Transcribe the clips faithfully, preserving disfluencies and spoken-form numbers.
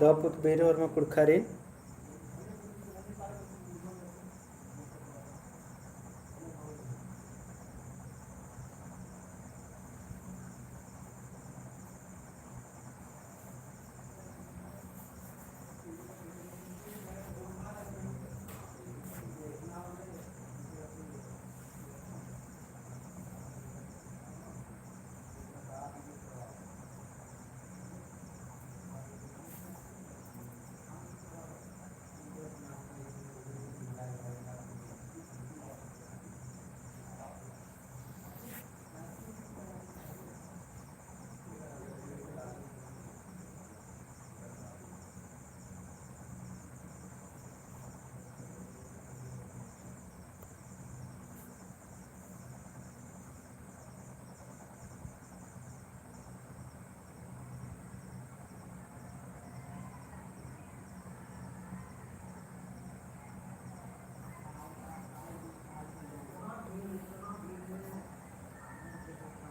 दव पुत भैरो होरमा कुँड़ुख़ारिन।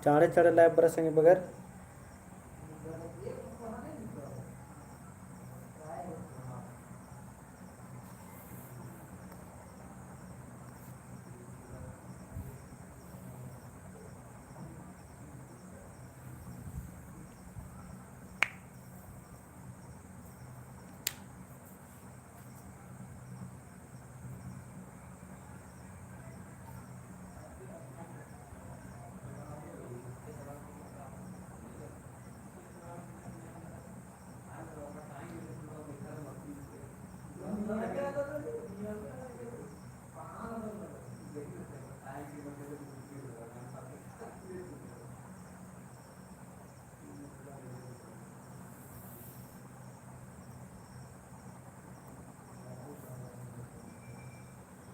चाँड़े चाँड़े live बरआ संगी बगर।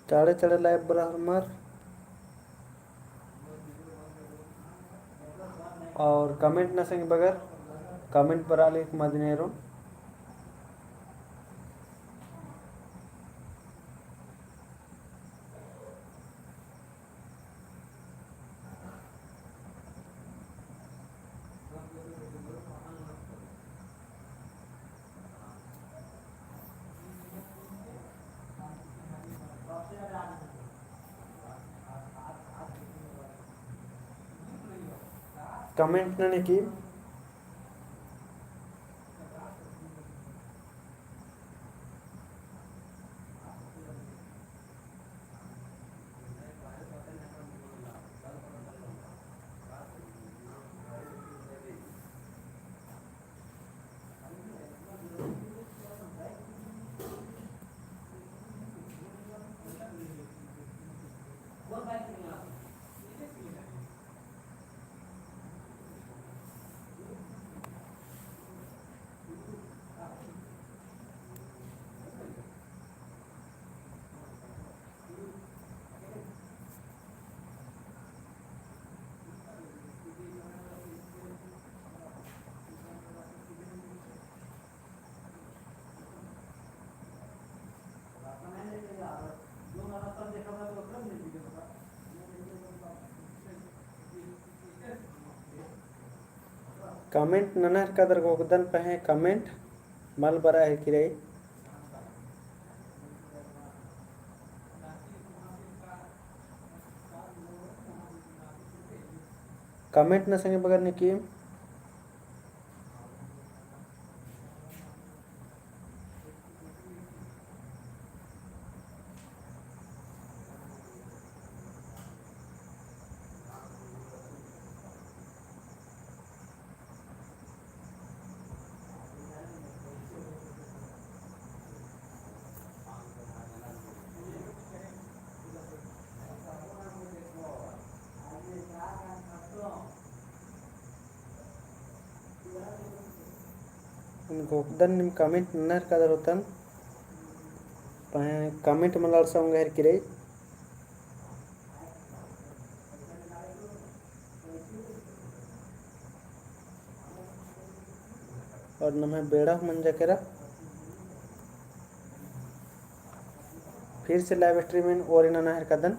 चाँड़े चाँड़े live बरआ होरमर। और comment नना संगी बगर, comment बरआ लगी मदिनेरो। Comment ननी की। Comment नना हेलरकदर घोखदन पहें comment मल बरआ हेलरकी रई। Comment नना संगी बगर निकिम। एन घोखदन नीम comment नना हेलरकदर होतन। पहें comment मल बरआ ओंगा हेलरकी रई। और नम्है बेड़ा हूँ मंजा केरा। फिर से live stream एन ओरी नना हेलरकदन।